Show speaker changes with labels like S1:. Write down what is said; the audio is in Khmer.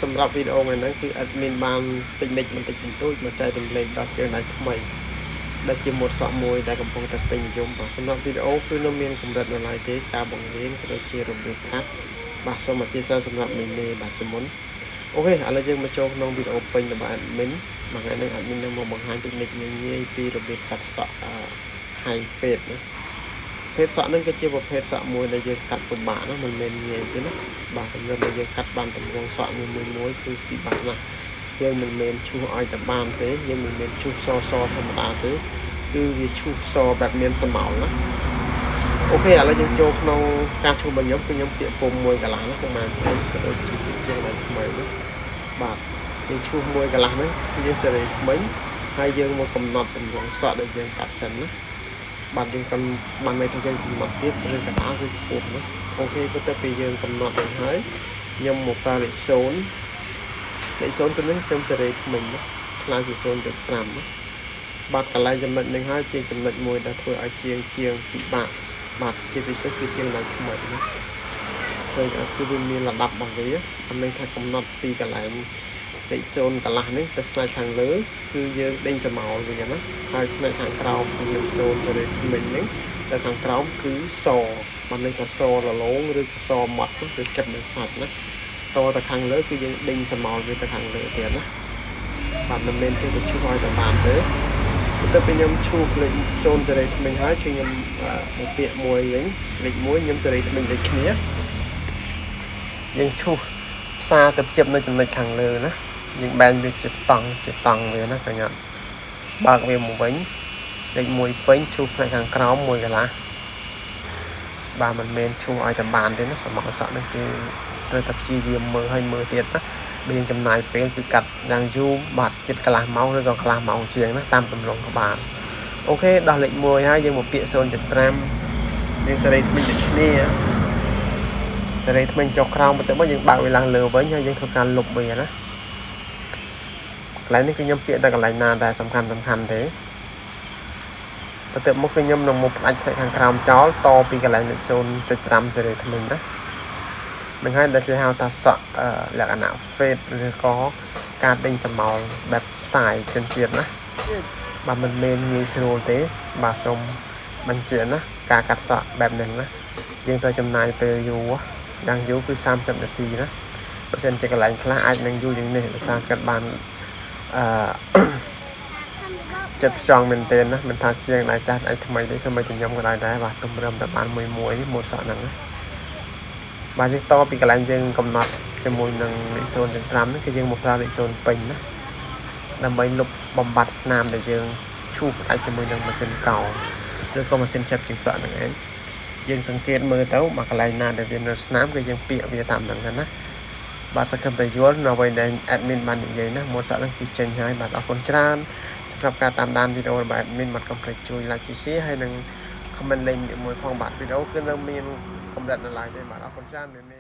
S1: សម្រាប់វីដេអូថ្ងៃហ្នឹងគឺ admin បានតិចនិចបន្តិចបន្តួចមកចែករំលែកដល់ជាងដៃថ្មីដែលជាម៉ូតសក់មួយដែលកំពុងតែពេញនិយមបាទសម្រាប់វីដេអូគឺនៅមានកម្រិតនៅឡើយទេការបង្រៀនក៏ដូចជារបៀបកាត់បាទសូមអធ្យាស្រ័យសម្រាប់មេមេបាទជាមុន OK ឥឡូវយើងមកចូលក្នុងវីដេអូពេញរបស់ admin មួយថ្ងៃនេះ admin នឹងមកបង្ហាញតិចនិចងាយៗពីរបៀបកាត់សក់ high fade ណាភេទសក់ហ្នឹងគឺជាប្រភេទសក់មួយដែលយើងកាត់ពិបាកណាមិនមែនងាយទេណាបាទសម្រាប់ដែលយើងកាត់បានតម្រងសក់មួយមួយគឺពិបាកណាស់យើងមិនមែនឈូសឲ្យតែបានទេយើងមិនមែនឈូសសសធម្មតាទេគឺវាឈូសសបែបមានសមោលណា OK ឥឡូវយើងចូលក្នុងការឈូសរបស់ខ្ញុំគឺខ្ញុំពាកពុំមួយកន្លះណាប្រហែលពេញក៏ដូចជាជាងដៃថ្មីណាបាទយើងឈូសមួយកន្លះហ្នឹងគឺយើងសេរីថ្មីហើយយើងមកកំណត់តម្រងសក់ដែលយើងកាត់សិនណាបាទយើងកំបានន័យថាយើងកំណត់ទៀតឬកណ្ដាលឬខ្ពស់ណា OK បន្ទាប់ពីយើងកំណត់នឹងហើយខ្ញុំមកប្រើលេខ0លេខ0គឺនឹងខ្ញុំសេរីថ្មីណាខ្លាំងជា0.5ណាបាទកន្លែងចំណុចនឹងហើយជាចំណុចមួយដែលធ្វើឲ្យជាងជាងពិបាកបាទជាពិសេសគឺជាងដៃថ្មីណាឃើញអត់គឺវាមានលំដាប់របស់វាអត់មានថាកំណត់ពីកន្លែងលេខ0កន្លះនេះទៅផ្នែកខាងលើគឺយើងដេញសមោលវាណាហើយផ្នែកខាងក្រោមលេខ0សេរីថ្មីហ្នឹងទៅខាងក្រោមគឺសបានន័យថាសរលោងឬក៏សម៉ត់គឺកិតនឹងសាច់ណាតទៅខាងលើគឺយើងដេញសមោលវាទៅខាងលើទៀតណាបាទមិនមែនចេះតែឈូសឲ្យតែបានទេបន្ទាប់ពីខ្ញុំឈូសលេខ0សេរីថ្មីហើយគឺខ្ញុំមកពាក្យមួយវិញលេខ1ខ្ញុំសេរីថ្មីដូចគ្នាយើងឈូសផ្សារទៅជិបនៅចំណុចខាងលើណាយើងបែងវាជាតង់ជាតង់វាណាកញ្ញាបើកវាមកវិញលេខ1ពេញឈូសផ្នែកខាងក្រោមមួយកន្លះបាទមិនមែនឈូសឲ្យតែបានទេណាសមោសក់នេះគឺត្រូវតែព្យាយាមមើលឲ្យមើលទៀតណាបើយើងចំណាយពេលគឺកាត់យ៉ាងយូរបាទចិត្តកន្លះម៉ោងឬក៏កន្លះម៉ោងជាងណាតាមទម្រង់ក្បាល OK ដោះលេខ1ហើយយើងមកពាក្យ0.5យើងសេរីថ្មីដូចគ្នាសេរីថ្មីចុះក្រោមបន្តិចមកយើងបើកវាឡើងលើវិញហើយយើងធ្វើការលុបវាណាកន្លែងនេះគឺខ្ញុំពាក្យតែកន្លែងណាដែលសំខាន់សំខាន់ទេបន្ទាប់មកគឺខ្ញុំនឹងមកផ្ដាច់ផ្នែកខាងក្រោមចោលតពីកន្លែងលេខ0.5សេរីថ្មីណានឹងហើយដែលគេហៅថាសក់លក្ខណៈ fade ឬក៏ការដេញសមោលបែប style ជនជាតិណាបាទមិនមែនងាយស្រួលទេបាទសូមបញ្ជាក់ណាការកាត់សក់បែបនេះណាយើងត្រូវចំណាយពេលយូរយ៉ាងយូរគឺ30នាទីណាបើសិនជាកន្លែងខ្លះអាចនឹងយូរជាងនេះដោយសារកាត់បានអឺចិត្តផ្ចង់មែនទែនណាមិនថាជាងដៃចាស់ដៃថ្មីទេសូម្បីតែខ្ញុំក៏ដែរដែរបាទទុំរឹមតែបានមួយមួយម៉ូតសក់ហ្នឹងណាបាទយើងតពីកន្លែងយើងកំណត់ជាមួយនឹងលេខ0.5ហ្នឹងគឺយើងមកប្រើលេខ0ពេញណាដើម្បីលុបបំបត្តិស្នាមដែលយើងឈូសផ្ដាច់ជាមួយនឹងម៉ាស៊ីនកោឬក៏ម៉ាស៊ីនចាប់ជាងសក់ហ្នឹងឯងយើងសង្កេតមើលទៅមកកន្លែងណាដែលវានៅស្នាមគឺយើងពាកវាតាមហ្នឹងណាបាទសង្ឃឹមតែយល់នៅអ្វីដែល admin បាននិយាយណាម៉ូតសក់ហ្នឹងគឺចេញហើយបាទអរគុណច្រើនសម្រាប់ការតាមដានវីដេអូរបស់ admin បាទកុំភ្លេចជួយ like ជួយ share ហើយនិង comment លេងមួយផងបាទវីដេអូគឺនៅមានកម្រិតនៅឡើយទេបាទអរគុណច្រើនមេមេ